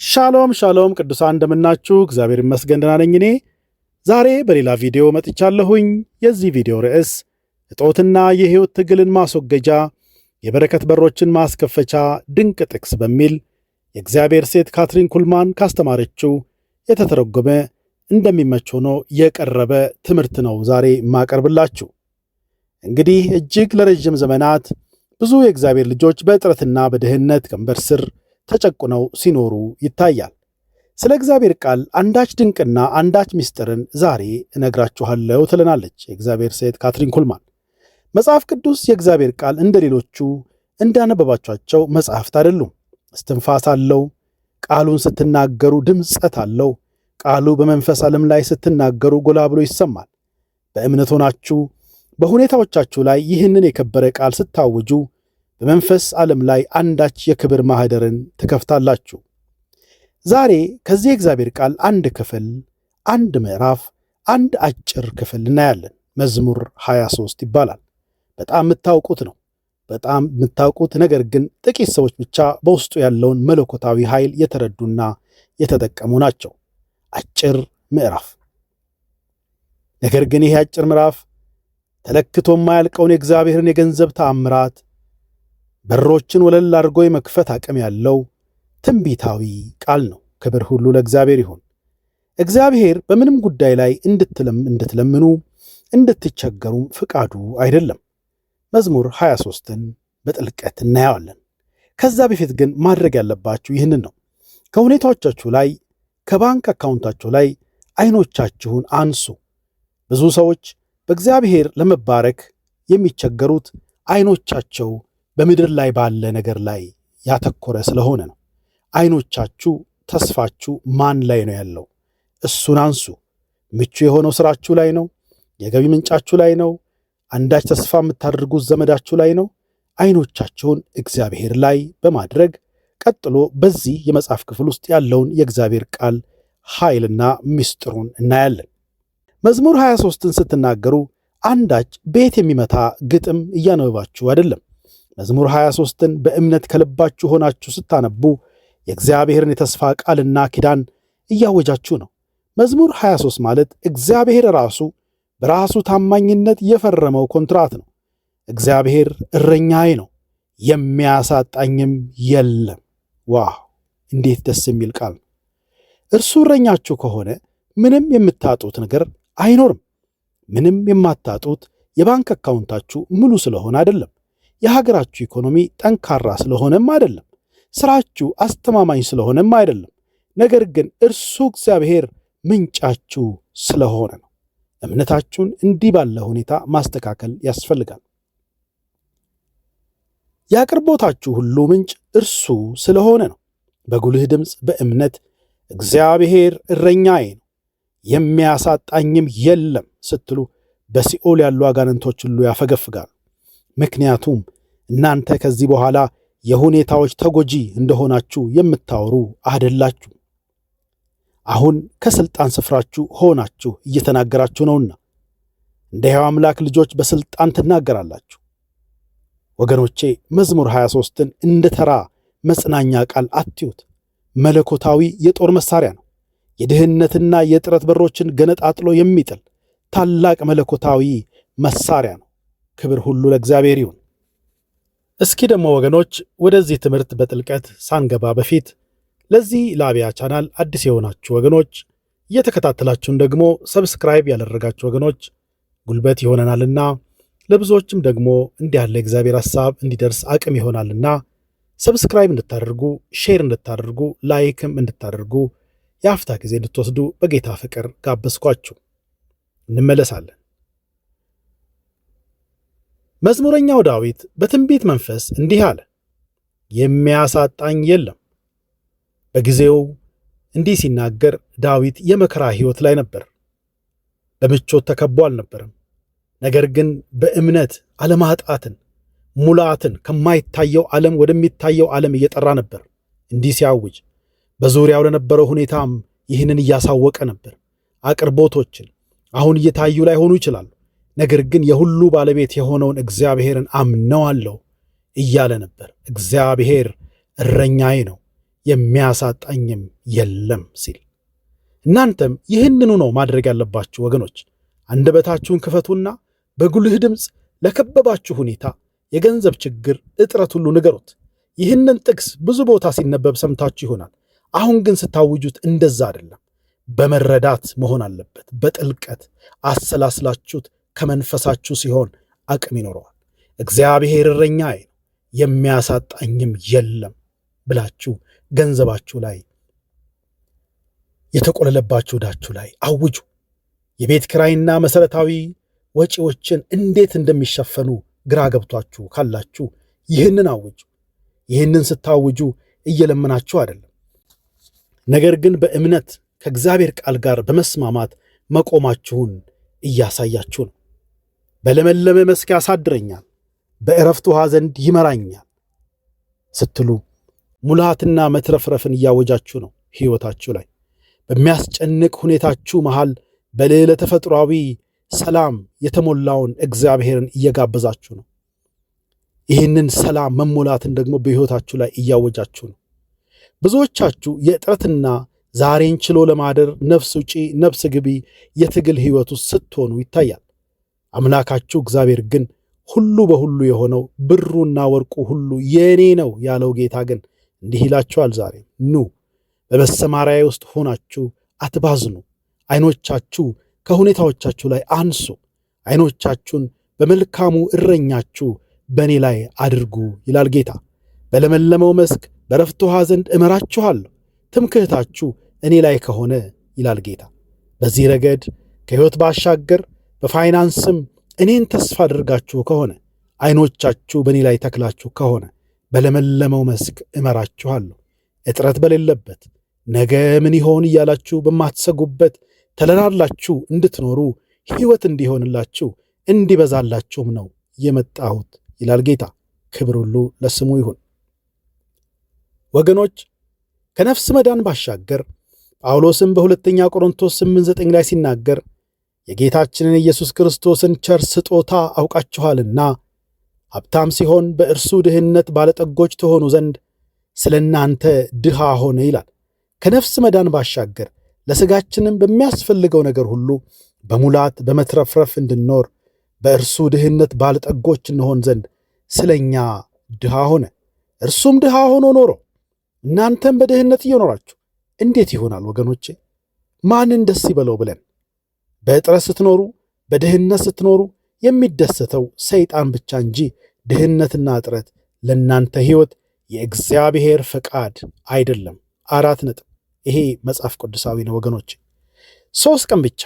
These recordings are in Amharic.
ሻሎም ሻሎም ቅዱሳን እንደምናችሁ፣ እግዚአብሔር ይመስገን ደህና ነኝ። እኔ ዛሬ በሌላ ቪዲዮ መጥቻለሁኝ። የዚህ ቪዲዮ ርዕስ እጦትና የሕይወት ትግልን ማስወገጃ የበረከት በሮችን ማስከፈቻ ድንቅ ጥቅስ በሚል የእግዚአብሔር ሴት ካትሪን ኩልማን ካስተማረችው የተተረጎመ እንደሚመች ሆኖ የቀረበ ትምህርት ነው ዛሬ የማቀርብላችሁ። እንግዲህ እጅግ ለረዥም ዘመናት ብዙ የእግዚአብሔር ልጆች በእጥረትና በድህነት ቀንበር ስር ተጨቁነው ሲኖሩ ይታያል። ስለ እግዚአብሔር ቃል አንዳች ድንቅና አንዳች ምስጢርን ዛሬ እነግራችኋለሁ ትለናለች የእግዚአብሔር ሴት ካትሪን ኩልማን። መጽሐፍ ቅዱስ የእግዚአብሔር ቃል እንደ ሌሎቹ እንዳነበባቿቸው መጽሐፍት አይደሉም። እስትንፋስ አለው። ቃሉን ስትናገሩ ድምፀት አለው። ቃሉ በመንፈስ ዓለም ላይ ስትናገሩ ጎላ ብሎ ይሰማል። በእምነት ሆናችሁ በሁኔታዎቻችሁ ላይ ይህንን የከበረ ቃል ስታውጁ በመንፈስ ዓለም ላይ አንዳች የክብር ማኅደርን ትከፍታላችሁ። ዛሬ ከዚህ የእግዚአብሔር ቃል አንድ ክፍል፣ አንድ ምዕራፍ፣ አንድ አጭር ክፍል እናያለን። መዝሙር 23 ይባላል። በጣም የምታውቁት ነው። በጣም የምታውቁት ነገር ግን ጥቂት ሰዎች ብቻ በውስጡ ያለውን መለኮታዊ ኃይል የተረዱና የተጠቀሙ ናቸው። አጭር ምዕራፍ። ነገር ግን ይህ አጭር ምዕራፍ ተለክቶ የማያልቀውን የእግዚአብሔርን የገንዘብ ተአምራት በሮችን ወለል አድርጎ የመክፈት አቅም ያለው ትንቢታዊ ቃል ነው። ክብር ሁሉ ለእግዚአብሔር ይሁን። እግዚአብሔር በምንም ጉዳይ ላይ እንድትለምኑ እንድትቸገሩም ፍቃዱ አይደለም። መዝሙር 23ን በጥልቀት እናየዋለን። ከዛ በፊት ግን ማድረግ ያለባችሁ ይህንን ነው። ከሁኔታዎቻችሁ ላይ፣ ከባንክ አካውንታችሁ ላይ አይኖቻችሁን አንሱ። ብዙ ሰዎች በእግዚአብሔር ለመባረክ የሚቸገሩት አይኖቻቸው በምድር ላይ ባለ ነገር ላይ ያተኮረ ስለሆነ ነው። አይኖቻችሁ፣ ተስፋችሁ ማን ላይ ነው ያለው? እሱን አንሱ። ምቹ የሆነው ስራችሁ ላይ ነው? የገቢ ምንጫችሁ ላይ ነው? አንዳች ተስፋ የምታደርጉት ዘመዳችሁ ላይ ነው? አይኖቻችሁን እግዚአብሔር ላይ በማድረግ ቀጥሎ በዚህ የመጽሐፍ ክፍል ውስጥ ያለውን የእግዚአብሔር ቃል ኃይልና ምስጢሩን እናያለን። መዝሙር 23ን ስትናገሩ አንዳች ቤት የሚመታ ግጥም እያነበባችሁ አይደለም። መዝሙር 23ን በእምነት ከልባችሁ ሆናችሁ ስታነቡ የእግዚአብሔርን የተስፋ ቃልና ኪዳን እያወጃችሁ ነው። መዝሙር 23 ማለት እግዚአብሔር ራሱ በራሱ ታማኝነት የፈረመው ኮንትራት ነው። እግዚአብሔር እረኛዬ ነው የሚያሳጣኝም የለም። Wow! እንዴት ደስ የሚል ቃል ነው! እርሱ እረኛችሁ ከሆነ ምንም የምታጡት ነገር አይኖርም። ምንም የማታጡት የባንክ አካውንታችሁ ሙሉ ስለሆነ አይደለም። የሀገራችሁ ኢኮኖሚ ጠንካራ ስለሆነም አይደለም። ስራችሁ አስተማማኝ ስለሆነም አይደለም። ነገር ግን እርሱ እግዚአብሔር ምንጫችሁ ስለሆነ ነው። እምነታችሁን እንዲህ ባለ ሁኔታ ማስተካከል ያስፈልጋል። የአቅርቦታችሁ ሁሉ ምንጭ እርሱ ስለሆነ ነው። በጉልህ ድምፅ በእምነት እግዚአብሔር እረኛዬ ነው የሚያሳጣኝም የለም ስትሉ በሲኦል ያሉ አጋንንቶች ሁሉ ያፈገፍጋሉ። ምክንያቱም እናንተ ከዚህ በኋላ የሁኔታዎች ተጎጂ እንደሆናችሁ የምታወሩ አይደላችሁ። አሁን ከሥልጣን ስፍራችሁ ሆናችሁ እየተናገራችሁ ነውና እንደ ሕያው አምላክ ልጆች በሥልጣን ትናገራላችሁ። ወገኖቼ መዝሙር 23ን እንደ ተራ መጽናኛ ቃል አትዩት። መለኮታዊ የጦር መሳሪያ ነው። የድህነትና የጥረት በሮችን ገነጣጥሎ የሚጥል ታላቅ መለኮታዊ መሳሪያ ነው። ክብር ሁሉ ለእግዚአብሔር ይሁን። እስኪ ደግሞ ወገኖች ወደዚህ ትምህርት በጥልቀት ሳንገባ በፊት ለዚህ ለአብያ ቻናል አዲስ የሆናችሁ ወገኖች፣ እየተከታተላችሁን ደግሞ subscribe ያላደረጋችሁ ወገኖች ጉልበት ይሆነናልና ለብዙዎችም ደግሞ እንዲህ ያለ እግዚአብሔር ሐሳብ እንዲደርስ አቅም ይሆናልና subscribe እንድታደርጉ፣ share እንድታደርጉ፣ like ም እንድታደርጉ የአፍታ ጊዜ እንድትወስዱ በጌታ ፍቅር ጋበዝኳችሁ። እንመለሳለን። መዝሙረኛው ዳዊት በትንቢት መንፈስ እንዲህ አለ፣ የሚያሳጣኝ የለም። በጊዜው እንዲህ ሲናገር ዳዊት የመከራ ሕይወት ላይ ነበር። በምቾት ተከቦ አልነበረም። ነገር ግን በእምነት አለማጣትን፣ ሙላትን ከማይታየው ዓለም ወደሚታየው ዓለም እየጠራ ነበር። እንዲህ ሲያውጅ በዙሪያው ለነበረው ሁኔታም ይህንን እያሳወቀ ነበር። አቅርቦቶችን አሁን እየታዩ ላይሆኑ ይችላሉ። ነገር ግን የሁሉ ባለቤት የሆነውን እግዚአብሔርን አምነዋለሁ እያለ ነበር። እግዚአብሔር እረኛዬ ነው የሚያሳጣኝም የለም ሲል። እናንተም ይህንኑ ነው ማድረግ ያለባችሁ ወገኖች። አንደበታችሁን ክፈቱና በጉልህ ድምፅ ለከበባችሁ ሁኔታ፣ የገንዘብ ችግር፣ እጥረት ሁሉ ንገሩት። ይህንን ጥቅስ ብዙ ቦታ ሲነበብ ሰምታችሁ ይሆናል። አሁን ግን ስታውጁት እንደዛ አይደለም። በመረዳት መሆን አለበት። በጥልቀት አሰላስላችሁት ከመንፈሳችሁ ሲሆን አቅም ይኖረዋል። እግዚአብሔር እረኛዬ ነው የሚያሳጣኝም የለም ብላችሁ ገንዘባችሁ ላይ፣ የተቆለለባችሁ ዕዳችሁ ላይ አውጁ። የቤት ኪራይና መሠረታዊ ወጪዎችን እንዴት እንደሚሸፈኑ ግራ ገብቷችሁ ካላችሁ ይህንን አውጁ። ይህንን ስታውጁ እየለመናችሁ አይደለም፣ ነገር ግን በእምነት ከእግዚአብሔር ቃል ጋር በመስማማት መቆማችሁን እያሳያችሁ ነው። በለመለመ መስክ ያሳድረኛል፣ በዕረፍት ውኃ ዘንድ ይመራኛል ስትሉ ሙላትና መትረፍረፍን እያወጃችሁ ነው። ሕይወታችሁ ላይ በሚያስጨንቅ ሁኔታችሁ መሃል በልዕለ ተፈጥሯዊ ሰላም የተሞላውን እግዚአብሔርን እየጋበዛችሁ ነው። ይህንን ሰላም መሞላትን ደግሞ በሕይወታችሁ ላይ እያወጃችሁ ነው። ብዙዎቻችሁ የእጥረትና ዛሬን ችሎ ለማደር ነፍስ ውጪ ነፍስ ግቢ የትግል ሕይወት ውስጥ ስትሆኑ ይታያል። አምላካችሁ እግዚአብሔር ግን ሁሉ በሁሉ የሆነው ብሩና ወርቁ ሁሉ የእኔ ነው ያለው ጌታ ግን እንዲህ ይላችኋል፣ ዛሬ ኑ በመሰማሪያዬ ውስጥ ሆናችሁ አትባዝኑ። ዓይኖቻችሁ ከሁኔታዎቻችሁ ላይ አንሱ። ዓይኖቻችሁን በመልካሙ እረኛችሁ በእኔ ላይ አድርጉ ይላል ጌታ። በለመለመው መስክ በረፍት ውኃ ዘንድ እመራችኋለሁ፣ ትምክህታችሁ እኔ ላይ ከሆነ ይላል ጌታ። በዚህ ረገድ ከሕይወት ባሻገር በፋይናንስም እኔን ተስፋ አድርጋችሁ ከሆነ፣ ዓይኖቻችሁ በእኔ ላይ ተክላችሁ ከሆነ በለመለመው መስክ እመራችኋለሁ። እጥረት በሌለበት፣ ነገ ምን ይሆን እያላችሁ በማትሰጉበት ተለላላችሁ እንድትኖሩ፣ ሕይወት እንዲሆንላችሁ እንዲበዛላችሁም ነው የመጣሁት ይላል ጌታ። ክብር ሁሉ ለስሙ ይሁን። ወገኖች፣ ከነፍስ መዳን ባሻገር ጳውሎስም በሁለተኛ ቆሮንቶስ 8:9 ላይ ሲናገር የጌታችንን ኢየሱስ ክርስቶስን ቸር ስጦታ አውቃችኋልና ሀብታም ሲሆን በእርሱ ድህነት ባለጠጎች ትሆኑ ዘንድ ስለ እናንተ ድሃ ሆነ ይላል። ከነፍስ መዳን ባሻገር ለሥጋችንም በሚያስፈልገው ነገር ሁሉ በሙላት በመትረፍረፍ እንድንኖር በእርሱ ድህነት ባለጠጎች እንሆን ዘንድ ስለ እኛ ድሃ ሆነ። እርሱም ድሃ ሆኖ ኖሮ እናንተም በድህነት እየኖራችሁ እንዴት ይሆናል ወገኖቼ? ማንን ደስ ይበለው ብለን በእጥረት ስትኖሩ፣ በድህነት ስትኖሩ የሚደሰተው ሰይጣን ብቻ እንጂ ድህነትና እጥረት ለእናንተ ሕይወት የእግዚአብሔር ፈቃድ አይደለም። 4 ነጥብ። ይሄ መጽሐፍ ቅዱሳዊ ነው ወገኖች። 3 ቀን ብቻ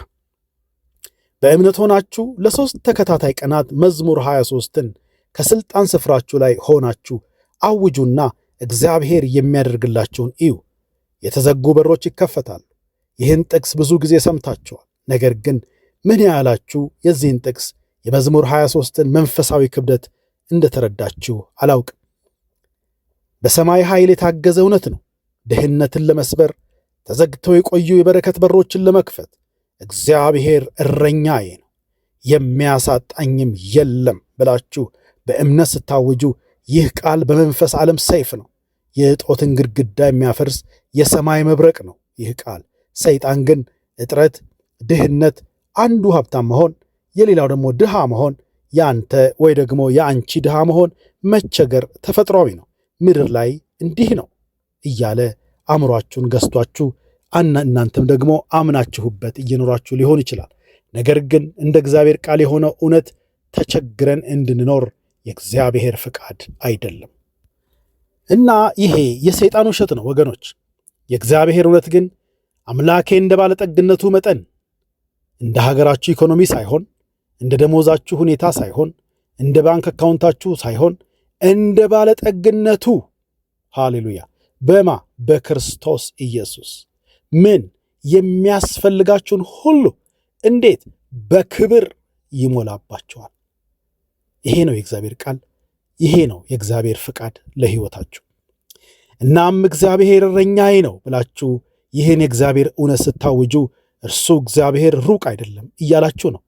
በእምነት ሆናችሁ ለ3 ተከታታይ ቀናት መዝሙር 23ን ከሥልጣን ስፍራችሁ ላይ ሆናችሁ አውጁና እግዚአብሔር የሚያደርግላችሁን እዩ። የተዘጉ በሮች ይከፈታሉ። ይህን ጥቅስ ብዙ ጊዜ ሰምታችኋል። ነገር ግን ምን ያህላችሁ የዚህን ጥቅስ የመዝሙር 23ን መንፈሳዊ ክብደት እንደተረዳችሁ አላውቅም። በሰማይ ኃይል የታገዘ እውነት ነው። ድህነትን ለመስበር፣ ተዘግተው የቆዩ የበረከት በሮችን ለመክፈት እግዚአብሔር እረኛዬ ነው የሚያሳጣኝም የለም ብላችሁ በእምነት ስታውጁ ይህ ቃል በመንፈስ ዓለም ሰይፍ ነው። የእጦትን ግድግዳ የሚያፈርስ የሰማይ መብረቅ ነው ይህ ቃል። ሰይጣን ግን እጥረት፣ ድህነት፣ አንዱ ሀብታም መሆን የሌላው ደግሞ ድሃ መሆን፣ ያንተ ወይ ደግሞ የአንቺ ድሃ መሆን መቸገር ተፈጥሯዊ ነው፣ ምድር ላይ እንዲህ ነው እያለ አእምሯችሁን ገዝቷችሁ እናንተም ደግሞ አምናችሁበት እየኖራችሁ ሊሆን ይችላል። ነገር ግን እንደ እግዚአብሔር ቃል የሆነው እውነት ተቸግረን እንድንኖር የእግዚአብሔር ፍቃድ አይደለም። እና ይሄ የሰይጣን ውሸት ነው ወገኖች። የእግዚአብሔር እውነት ግን አምላኬ እንደ ባለጠግነቱ መጠን፣ እንደ ሀገራችሁ ኢኮኖሚ ሳይሆን፣ እንደ ደሞዛችሁ ሁኔታ ሳይሆን፣ እንደ ባንክ አካውንታችሁ ሳይሆን፣ እንደ ባለጠግነቱ፣ ሃሌሉያ፣ በማ በክርስቶስ ኢየሱስ ምን የሚያስፈልጋችሁን ሁሉ እንዴት በክብር ይሞላባችኋል። ይሄ ነው የእግዚአብሔር ቃል። ይሄ ነው የእግዚአብሔር ፍቃድ ለሕይወታችሁ። እናም እግዚአብሔር እረኛዬ ነው ብላችሁ ይህን የእግዚአብሔር እውነት ስታውጁ እርሱ እግዚአብሔር ሩቅ አይደለም እያላችሁ ነው።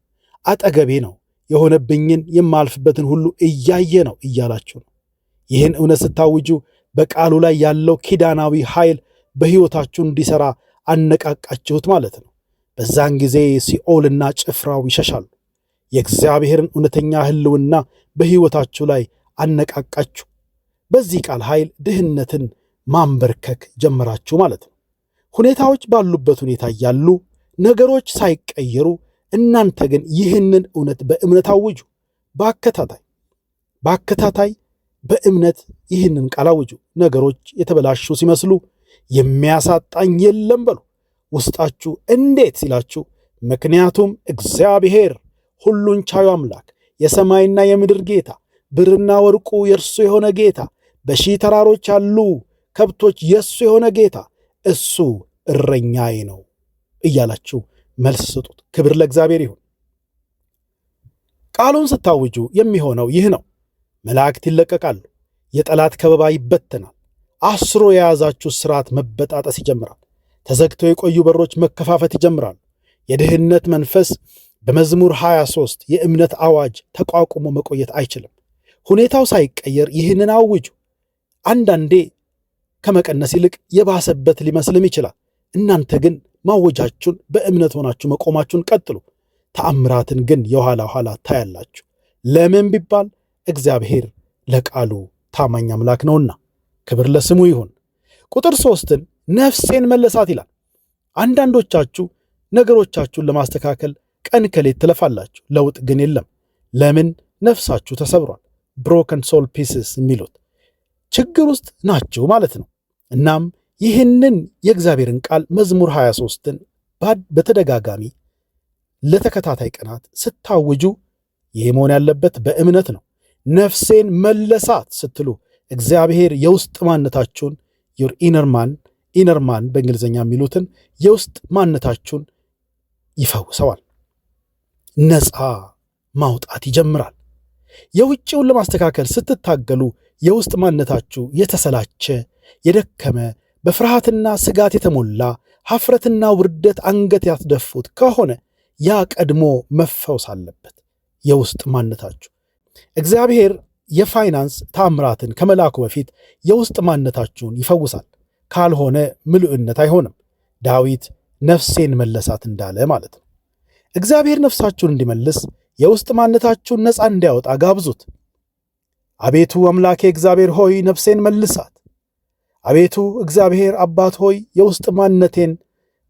አጠገቤ ነው፣ የሆነብኝን የማልፍበትን ሁሉ እያየ ነው እያላችሁ ነው። ይህን እውነት ስታውጁ በቃሉ ላይ ያለው ኪዳናዊ ኃይል በሕይወታችሁ እንዲሠራ አነቃቃችሁት ማለት ነው። በዛን ጊዜ ሲኦልና ጭፍራው ይሸሻሉ። የእግዚአብሔርን እውነተኛ ሕልውና በሕይወታችሁ ላይ አነቃቃችሁ። በዚህ ቃል ኃይል ድህነትን ማንበርከክ ጀመራችሁ ማለት ነው። ሁኔታዎች ባሉበት ሁኔታ እያሉ፣ ነገሮች ሳይቀየሩ፣ እናንተ ግን ይህንን እውነት በእምነት አውጁ። በአከታታይ በአከታታይ በእምነት ይህንን ቃል አውጁ። ነገሮች የተበላሹ ሲመስሉ የሚያሳጣኝ የለም በሉ። ውስጣችሁ እንዴት ሲላችሁ፣ ምክንያቱም እግዚአብሔር ሁሉን ቻዩ አምላክ፣ የሰማይና የምድር ጌታ፣ ብርና ወርቁ የእርሱ የሆነ ጌታ፣ በሺህ ተራሮች ያሉ ከብቶች የእሱ የሆነ ጌታ፣ እሱ እረኛዬ ነው እያላችሁ መልስ ስጡት። ክብር ለእግዚአብሔር ይሁን። ቃሉን ስታውጁ የሚሆነው ይህ ነው። መላእክት ይለቀቃሉ። የጠላት ከበባ ይበተናል። አስሮ የያዛችሁ ስርዓት መበጣጠስ ይጀምራል። ተዘግተው የቆዩ በሮች መከፋፈት ይጀምራሉ። የድህነት መንፈስ በመዝሙር 23 የእምነት አዋጅ ተቋቁሞ መቆየት አይችልም። ሁኔታው ሳይቀየር ይህንን አውጁ። አንዳንዴ ከመቀነስ ይልቅ የባሰበት ሊመስልም ይችላል። እናንተ ግን ማወጃችሁን በእምነት ሆናችሁ መቆማችሁን ቀጥሉ። ተአምራትን ግን የኋላ ኋላ ታያላችሁ። ለምን ቢባል እግዚአብሔር ለቃሉ ታማኝ አምላክ ነውና፣ ክብር ለስሙ ይሁን። ቁጥር 3ን ነፍሴን መለሳት ይላል። አንዳንዶቻችሁ ነገሮቻችሁን ለማስተካከል ቀን ከሌት ትለፋላችሁ፣ ለውጥ ግን የለም። ለምን? ነፍሳችሁ ተሰብሯል። Broken soul pieces የሚሉት ችግር ውስጥ ናችሁ ማለት ነው። እናም ይህንን የእግዚአብሔርን ቃል መዝሙር 23ን በተደጋጋሚ ለተከታታይ ቀናት ስታውጁ፣ ይህ መሆን ያለበት በእምነት ነው። ነፍሴን መለሳት ስትሉ እግዚአብሔር የውስጥ ማንነታችሁን፣ your inner man፣ inner man በእንግሊዝኛ የሚሉትን የውስጥ ማንነታችሁን ይፈውሰዋል። ነፃ ማውጣት ይጀምራል። የውጭውን ለማስተካከል ስትታገሉ የውስጥ ማንነታችሁ የተሰላቸ፣ የደከመ፣ በፍርሃትና ስጋት የተሞላ፣ ሐፍረትና ውርደት አንገት ያስደፉት ከሆነ ያ ቀድሞ መፈወስ አለበት። የውስጥ ማንነታችሁ፣ እግዚአብሔር የፋይናንስ ታምራትን ከመላኩ በፊት የውስጥ ማንነታችሁን ይፈውሳል። ካልሆነ ምሉዕነት አይሆንም። ዳዊት ነፍሴን መለሳት እንዳለ ማለት ነው። እግዚአብሔር ነፍሳችሁን እንዲመልስ፣ የውስጥ ማንነታችሁን ነፃ እንዲያወጣ ጋብዙት። አቤቱ አምላኬ እግዚአብሔር ሆይ፣ ነፍሴን መልሳት። አቤቱ እግዚአብሔር አባት ሆይ፣ የውስጥ ማንነቴን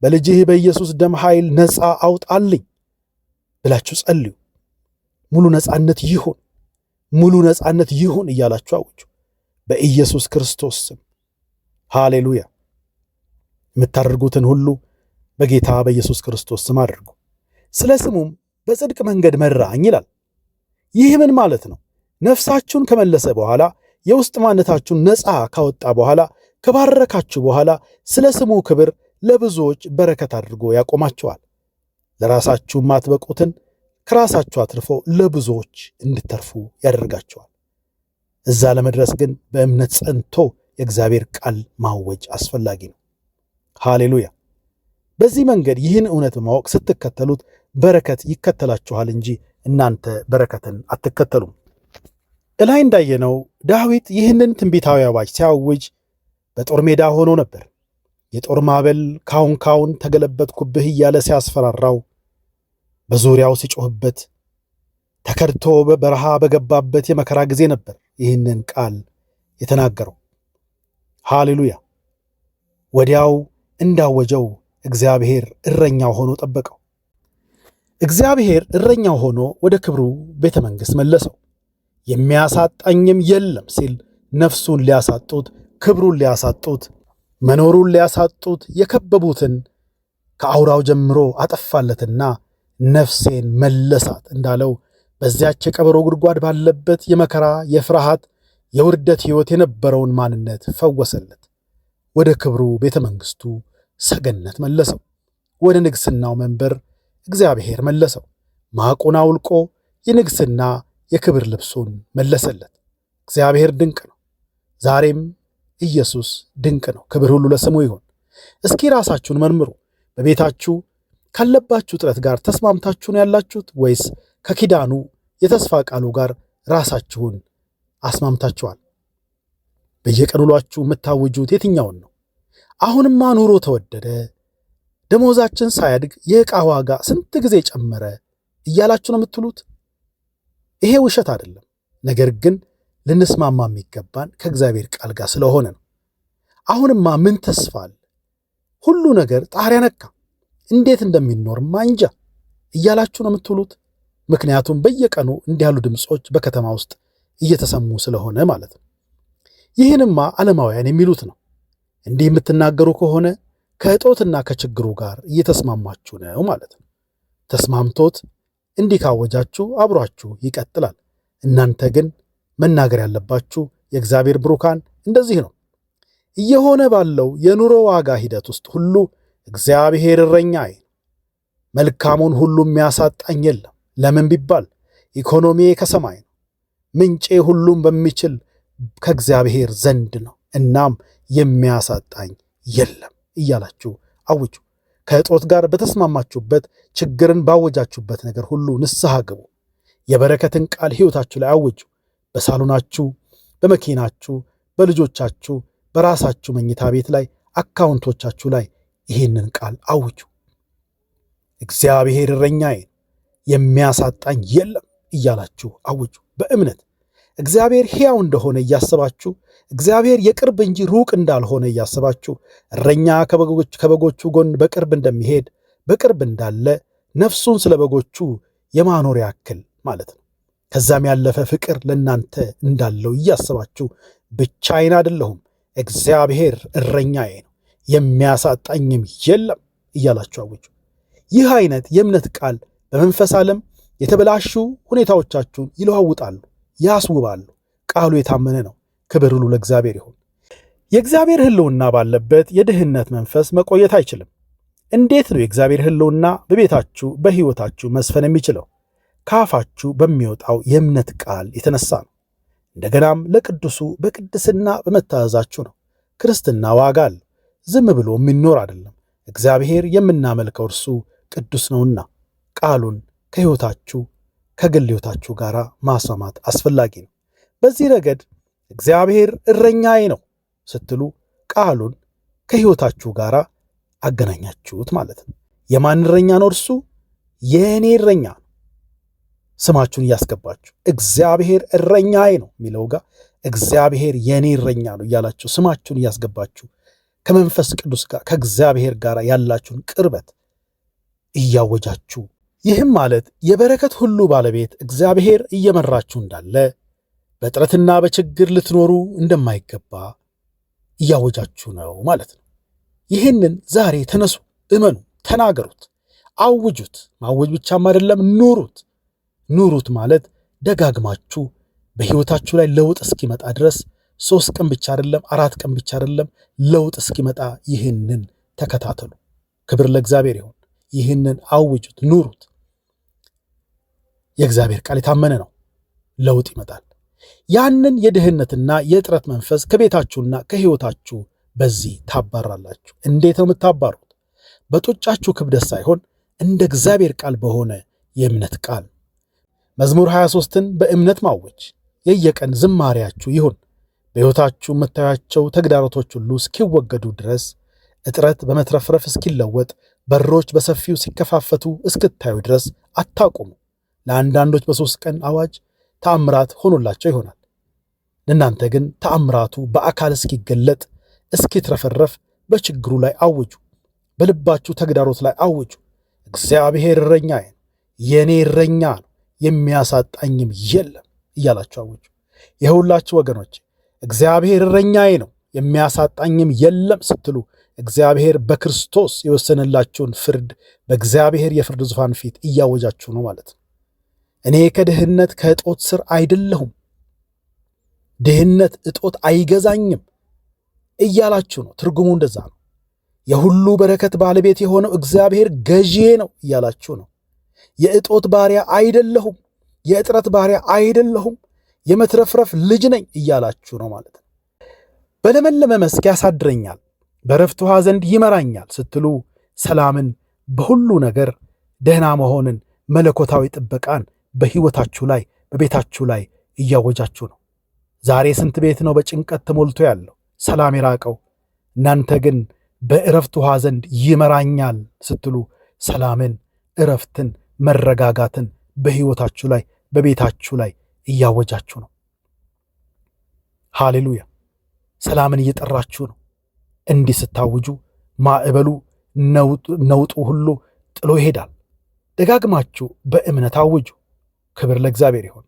በልጅህ በኢየሱስ ደም ኃይል ነፃ አውጣልኝ ብላችሁ ጸልዩ። ሙሉ ነፃነት ይሁን፣ ሙሉ ነፃነት ይሁን እያላችሁ አውጁ። በኢየሱስ ክርስቶስ ስም፣ ሃሌሉያ። የምታደርጉትን ሁሉ በጌታ በኢየሱስ ክርስቶስ ስም አድርጉ። ስለ ስሙም በጽድቅ መንገድ መራኝ ይላል። ይህ ምን ማለት ነው? ነፍሳችሁን ከመለሰ በኋላ፣ የውስጥ ማንነታችሁን ነፃ ካወጣ በኋላ፣ ከባረካችሁ በኋላ ስለ ስሙ ክብር ለብዙዎች በረከት አድርጎ ያቆማችኋል። ለራሳችሁ ማትበቁትን ከራሳችሁ አትርፎ ለብዙዎች እንድተርፉ ያደርጋችኋል። እዛ ለመድረስ ግን በእምነት ጸንቶ የእግዚአብሔር ቃል ማወጅ አስፈላጊ ነው። ሃሌሉያ። በዚህ መንገድ ይህን እውነት በማወቅ ስትከተሉት በረከት ይከተላችኋል እንጂ እናንተ በረከትን አትከተሉም። እላይ እንዳየነው ዳዊት ይህንን ትንቢታዊ አዋጅ ሲያውጅ በጦር ሜዳ ሆኖ ነበር። የጦር ማዕበል ካሁን ካሁን ተገለበጥኩብህ እያለ ሲያስፈራራው፣ በዙሪያው ሲጮህበት፣ ተከድቶ በበረሃ በገባበት የመከራ ጊዜ ነበር ይህንን ቃል የተናገረው። ሃሌሉያ! ወዲያው እንዳወጀው እግዚአብሔር እረኛው ሆኖ ጠበቀው። እግዚአብሔር እረኛው ሆኖ ወደ ክብሩ ቤተ መንግሥት መለሰው። የሚያሳጣኝም የለም ሲል ነፍሱን ሊያሳጡት፣ ክብሩን ሊያሳጡት፣ መኖሩን ሊያሳጡት የከበቡትን ከአውራው ጀምሮ አጠፋለትና ነፍሴን መለሳት እንዳለው በዚያች የቀበሮ ጉድጓድ ባለበት የመከራ፣ የፍርሃት፣ የውርደት ሕይወት የነበረውን ማንነት ፈወሰለት። ወደ ክብሩ ቤተ መንግሥቱ ሰገነት መለሰው። ወደ ንግሥናው መንበር እግዚአብሔር መለሰው። ማቁን አውልቆ የንግሥና የክብር ልብሱን መለሰለት። እግዚአብሔር ድንቅ ነው። ዛሬም ኢየሱስ ድንቅ ነው። ክብር ሁሉ ለስሙ ይሁን። እስኪ ራሳችሁን መርምሩ። በቤታችሁ ካለባችሁ ጥረት ጋር ተስማምታችሁ ነው ያላችሁት ወይስ ከኪዳኑ የተስፋ ቃሉ ጋር ራሳችሁን አስማምታችኋል? በየቀን ውሏችሁ የምታውጁት የትኛውን ነው? አሁንማ ኑሮ ተወደደ፣ ደሞዛችን ሳያድግ የዕቃ ዋጋ ስንት ጊዜ ጨመረ እያላችሁ ነው የምትሉት? ይሄ ውሸት አይደለም። ነገር ግን ልንስማማ የሚገባን ከእግዚአብሔር ቃል ጋር ስለሆነ ነው። አሁንማ ምን ተስፋ አለ? ሁሉ ነገር ጣሪያ ነካ፣ እንዴት እንደሚኖርማ እንጃ እያላችሁ ነው የምትውሉት። ምክንያቱም በየቀኑ እንዲህ ያሉ ድምፆች በከተማ ውስጥ እየተሰሙ ስለሆነ ማለት ነው። ይህንማ ዓለማውያን የሚሉት ነው። እንዲህ የምትናገሩ ከሆነ ከእጦትና ከችግሩ ጋር እየተስማማችሁ ነው ማለት ነው። ተስማምቶት እንዲህ ካወጃችሁ አብሯችሁ ይቀጥላል። እናንተ ግን መናገር ያለባችሁ የእግዚአብሔር ብሩካን እንደዚህ ነው። እየሆነ ባለው የኑሮ ዋጋ ሂደት ውስጥ ሁሉ እግዚአብሔር እረኛዬ ነው፣ መልካሙን ሁሉ የሚያሳጣኝ የለም። ለምን ቢባል ኢኮኖሚዬ ከሰማይ ነው፣ ምንጬ ሁሉም በሚችል ከእግዚአብሔር ዘንድ ነው። እናም የሚያሳጣኝ የለም እያላችሁ አውጁ። ከእጦት ጋር በተስማማችሁበት፣ ችግርን ባወጃችሁበት ነገር ሁሉ ንስሐ ግቡ። የበረከትን ቃል ሕይወታችሁ ላይ አውጁ። በሳሎናችሁ፣ በመኪናችሁ፣ በልጆቻችሁ፣ በራሳችሁ መኝታ ቤት ላይ፣ አካውንቶቻችሁ ላይ ይህንን ቃል አውጁ። እግዚአብሔር እረኛዬ ነው፣ የሚያሳጣኝ የለም እያላችሁ አውጁ። በእምነት እግዚአብሔር ሕያው እንደሆነ እያሰባችሁ፣ እግዚአብሔር የቅርብ እንጂ ሩቅ እንዳልሆነ እያሰባችሁ፣ እረኛ ከበጎቹ ጎን በቅርብ እንደሚሄድ በቅርብ እንዳለ ነፍሱን ስለ በጎቹ የማኖር ያክል ማለት ነው። ከዛም ያለፈ ፍቅር ለእናንተ እንዳለው እያሰባችሁ ብቻዬን አይደለሁም፣ እግዚአብሔር እረኛዬ ነው፣ የሚያሳጣኝም የለም እያላችሁ አውጁ። ይህ አይነት የእምነት ቃል በመንፈስ ዓለም የተበላሹ ሁኔታዎቻችሁን ይለዋውጣሉ፣ ያስውባሉ። ቃሉ የታመነ ነው። ክብር ሁሉ ለእግዚአብሔር ይሁን። የእግዚአብሔር ሕልውና ባለበት የድህነት መንፈስ መቆየት አይችልም። እንዴት ነው የእግዚአብሔር ሕልውና በቤታችሁ በሕይወታችሁ መስፈን የሚችለው? ከአፋችሁ በሚወጣው የእምነት ቃል የተነሳ ነው። እንደገናም ለቅዱሱ በቅድስና በመታዘዛችሁ ነው። ክርስትና ዋጋ አለው። ዝም ብሎ የሚኖር አይደለም። እግዚአብሔር የምናመልከው እርሱ ቅዱስ ነውና ቃሉን ከሕይወታችሁ ከግል ሕይወታችሁ ጋር ማስማማት አስፈላጊ ነው። በዚህ ረገድ እግዚአብሔር እረኛዬ ነው ስትሉ ቃሉን ከሕይወታችሁ ጋር አገናኛችሁት ማለት ነው። የማን እረኛ ነው እርሱ? የእኔ እረኛ ነው። ስማችሁን እያስገባችሁ እግዚአብሔር እረኛዬ ነው የሚለው ጋር እግዚአብሔር የእኔ እረኛ ነው እያላችሁ ስማችሁን እያስገባችሁ ከመንፈስ ቅዱስ ጋር ከእግዚአብሔር ጋር ያላችሁን ቅርበት እያወጃችሁ፣ ይህም ማለት የበረከት ሁሉ ባለቤት እግዚአብሔር እየመራችሁ እንዳለ፣ በጥረትና በችግር ልትኖሩ እንደማይገባ እያወጃችሁ ነው ማለት ነው። ይህንን ዛሬ ተነሱ፣ እመኑ፣ ተናገሩት፣ አውጁት። ማወጅ ብቻም አይደለም፣ ኑሩት። ኑሩት ማለት ደጋግማችሁ በሕይወታችሁ ላይ ለውጥ እስኪመጣ ድረስ፣ 3 ቀን ብቻ አይደለም፣ 4 ቀን ብቻ አይደለም፣ ለውጥ እስኪመጣ ይህንን ተከታተሉ። ክብር ለእግዚአብሔር ይሁን። ይህንን አውጁት፣ ኑሩት። የእግዚአብሔር ቃል የታመነ ነው። ለውጥ ይመጣል። ያንን የድህነትና የእጥረት መንፈስ ከቤታችሁና ከሕይወታችሁ በዚህ ታባራላችሁ። እንዴት ነው የምታባሩት? በጡጫችሁ ክብደት ሳይሆን እንደ እግዚአብሔር ቃል በሆነ የእምነት ቃል። መዝሙር 23ን በእምነት ማወጅ የየቀን ዝማሪያችሁ ይሁን። በሕይወታችሁ የምታዩአቸው ተግዳሮቶች ሁሉ እስኪወገዱ ድረስ፣ እጥረት በመትረፍረፍ እስኪለወጥ፣ በሮች በሰፊው ሲከፋፈቱ እስክታዩ ድረስ አታቁሙ። ለአንዳንዶች በ3 ቀን አዋጅ ተአምራት ሆኖላቸው ይሆናል። ለእናንተ ግን ተአምራቱ በአካል እስኪገለጥ እስኪትረፈረፍ በችግሩ ላይ አውጁ። በልባችሁ ተግዳሮት ላይ አውጁ። እግዚአብሔር እረኛዬ ነው፣ የእኔ እረኛ ነው፣ የሚያሳጣኝም የለም እያላችሁ አውጁ። የሁላችሁ ወገኖች እግዚአብሔር እረኛዬ ነው የሚያሳጣኝም የለም ስትሉ እግዚአብሔር በክርስቶስ የወሰነላችሁን ፍርድ በእግዚአብሔር የፍርድ ዙፋን ፊት እያወጃችሁ ነው ማለት ነው። እኔ ከድህነት ከእጦት ስር አይደለሁም፣ ድህነት እጦት አይገዛኝም እያላችሁ ነው። ትርጉሙ እንደዛ ነው። የሁሉ በረከት ባለቤት የሆነው እግዚአብሔር ገዢዬ ነው እያላችሁ ነው። የእጦት ባሪያ አይደለሁም፣ የእጥረት ባሪያ አይደለሁም፣ የመትረፍረፍ ልጅ ነኝ እያላችሁ ነው ማለት ነው። በለመለመ መስክ ያሳድረኛል፣ በረፍት ውኃ ዘንድ ይመራኛል ስትሉ ሰላምን፣ በሁሉ ነገር ደህና መሆንን፣ መለኮታዊ ጥበቃን በሕይወታችሁ ላይ በቤታችሁ ላይ እያወጃችሁ ነው። ዛሬ ስንት ቤት ነው በጭንቀት ተሞልቶ ያለው፣ ሰላም የራቀው? እናንተ ግን በዕረፍት ውኃ ዘንድ ይመራኛል ስትሉ ሰላምን፣ ዕረፍትን፣ መረጋጋትን በሕይወታችሁ ላይ በቤታችሁ ላይ እያወጃችሁ ነው። ሃሌሉያ! ሰላምን እየጠራችሁ ነው። እንዲህ ስታውጁ ማዕበሉ ነውጡ ሁሉ ጥሎ ይሄዳል። ደጋግማችሁ በእምነት አውጁ። ክብር ለእግዚአብሔር ይሁን።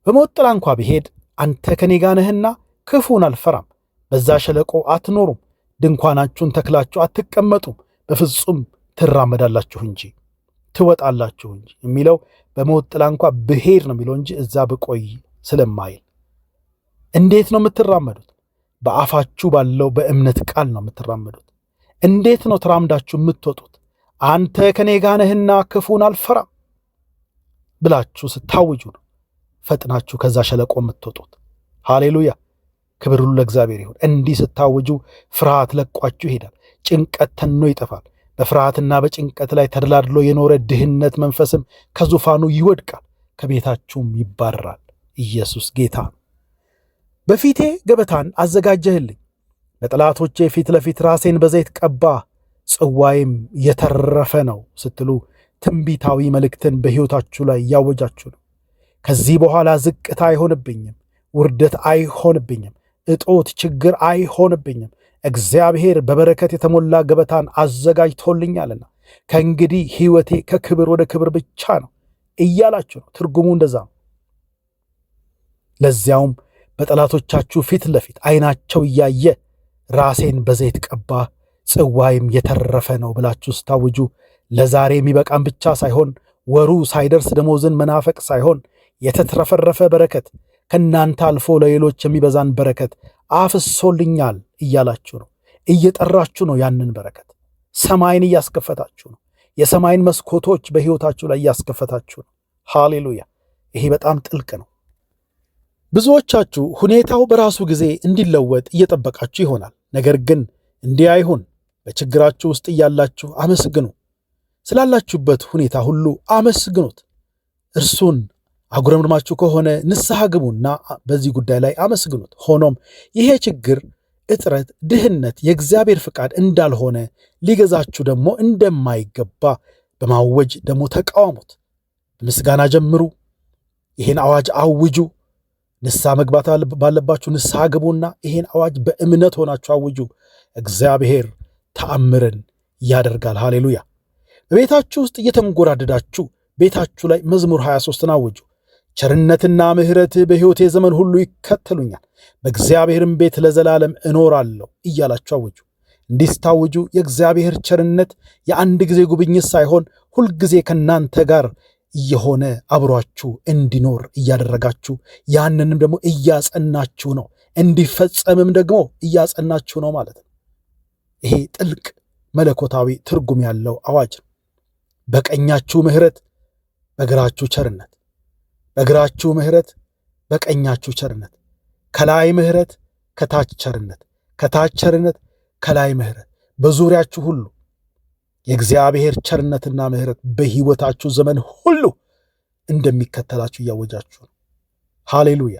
በሞት ጥላ እንኳ ብሄድ አንተ ከኔ ጋር ነህና ክፉን አልፈራም። በዛ ሸለቆ አትኖሩም፣ ድንኳናችሁን ተክላችሁ አትቀመጡም፣ በፍጹም ትራመዳላችሁ እንጂ ትወጣላችሁ እንጂ የሚለው በሞት ጥላ እንኳ ብሄድ ነው የሚለው እንጂ እዛ ብቆይ ስለማይል። እንዴት ነው የምትራመዱት? በአፋችሁ ባለው በእምነት ቃል ነው የምትራመዱት። እንዴት ነው ተራምዳችሁ የምትወጡት? አንተ ከኔ ጋር ነህና ክፉን አልፈራም ብላችሁ ስታውጁ ነው ፈጥናችሁ ከዛ ሸለቆ የምትወጡት። ሃሌሉያ! ክብር ሁሉ ለእግዚአብሔር ይሁን። እንዲህ ስታውጁ ፍርሃት ለቋችሁ ይሄዳል። ጭንቀት ተኖ ይጠፋል። በፍርሃትና በጭንቀት ላይ ተደላድሎ የኖረ ድህነት መንፈስም ከዙፋኑ ይወድቃል፣ ከቤታችሁም ይባረራል። ኢየሱስ ጌታ ነው። በፊቴ ገበታን አዘጋጀህልኝ፣ በጠላቶቼ ፊት ለፊት ራሴን በዘይት ቀባ፣ ጽዋይም የተረፈ ነው ስትሉ ትንቢታዊ መልእክትን በሕይወታችሁ ላይ እያወጃችሁ ነው። ከዚህ በኋላ ዝቅታ አይሆንብኝም፣ ውርደት አይሆንብኝም፣ እጦት ችግር አይሆንብኝም። እግዚአብሔር በበረከት የተሞላ ገበታን አዘጋጅቶልኛልና ከእንግዲህ ሕይወቴ ከክብር ወደ ክብር ብቻ ነው እያላችሁ ነው። ትርጉሙ እንደዛ ነው። ለዚያውም በጠላቶቻችሁ ፊት ለፊት ዓይናቸው እያየ ራሴን በዘይት ቀባ ጽዋይም የተረፈ ነው ብላችሁ ስታውጁ ለዛሬ የሚበቃም ብቻ ሳይሆን ወሩ ሳይደርስ ደሞዝን መናፈቅ ሳይሆን የተትረፈረፈ በረከት ከእናንተ አልፎ ለሌሎች የሚበዛን በረከት አፍሶልኛል እያላችሁ ነው። እየጠራችሁ ነው። ያንን በረከት ሰማይን እያስከፈታችሁ ነው። የሰማይን መስኮቶች በሕይወታችሁ ላይ እያስከፈታችሁ ነው። ሃሌሉያ! ይሄ በጣም ጥልቅ ነው። ብዙዎቻችሁ ሁኔታው በራሱ ጊዜ እንዲለወጥ እየጠበቃችሁ ይሆናል። ነገር ግን እንዲህ አይሁን። በችግራችሁ ውስጥ እያላችሁ አመስግኑ። ስላላችሁበት ሁኔታ ሁሉ አመስግኑት። እርሱን አጉረምርማችሁ ከሆነ ንስሐ ግቡና በዚህ ጉዳይ ላይ አመስግኑት። ሆኖም ይሄ ችግር፣ እጥረት፣ ድህነት የእግዚአብሔር ፍቃድ እንዳልሆነ ሊገዛችሁ ደግሞ እንደማይገባ በማወጅ ደግሞ ተቃወሙት። በምስጋና ጀምሩ። ይሄን አዋጅ አውጁ። ንስሐ መግባት ባለባችሁ ንስሐ ግቡና ይሄን አዋጅ በእምነት ሆናችሁ አውጁ። እግዚአብሔር ተአምርን ያደርጋል። ሃሌሉያ። በቤታችሁ ውስጥ እየተንጎራደዳችሁ ቤታችሁ ላይ መዝሙር 23ን አውጁ። ቸርነትና ምሕረትህ በሕይወቴ ዘመን ሁሉ ይከተሉኛል፣ በእግዚአብሔርም ቤት ለዘላለም እኖራለሁ እያላችሁ አውጁ። እንዲህ ስታውጁ የእግዚአብሔር ቸርነት የአንድ ጊዜ ጉብኝት ሳይሆን ሁልጊዜ ከእናንተ ጋር እየሆነ አብሯችሁ እንዲኖር እያደረጋችሁ ያንንም ደግሞ እያጸናችሁ ነው፣ እንዲፈጸምም ደግሞ እያጸናችሁ ነው ማለት ነው። ይሄ ጥልቅ መለኮታዊ ትርጉም ያለው አዋጅ ነው። በቀኛችሁ ምሕረት፣ በግራችሁ ቸርነት፣ በግራችሁ ምሕረት፣ በቀኛችሁ ቸርነት፣ ከላይ ምሕረት፣ ከታች ቸርነት፣ ከታች ቸርነት፣ ከላይ ምሕረት፣ በዙሪያችሁ ሁሉ የእግዚአብሔር ቸርነትና ምሕረት በሕይወታችሁ ዘመን ሁሉ እንደሚከተላችሁ እያወጃችሁ ነው። ሃሌሉያ።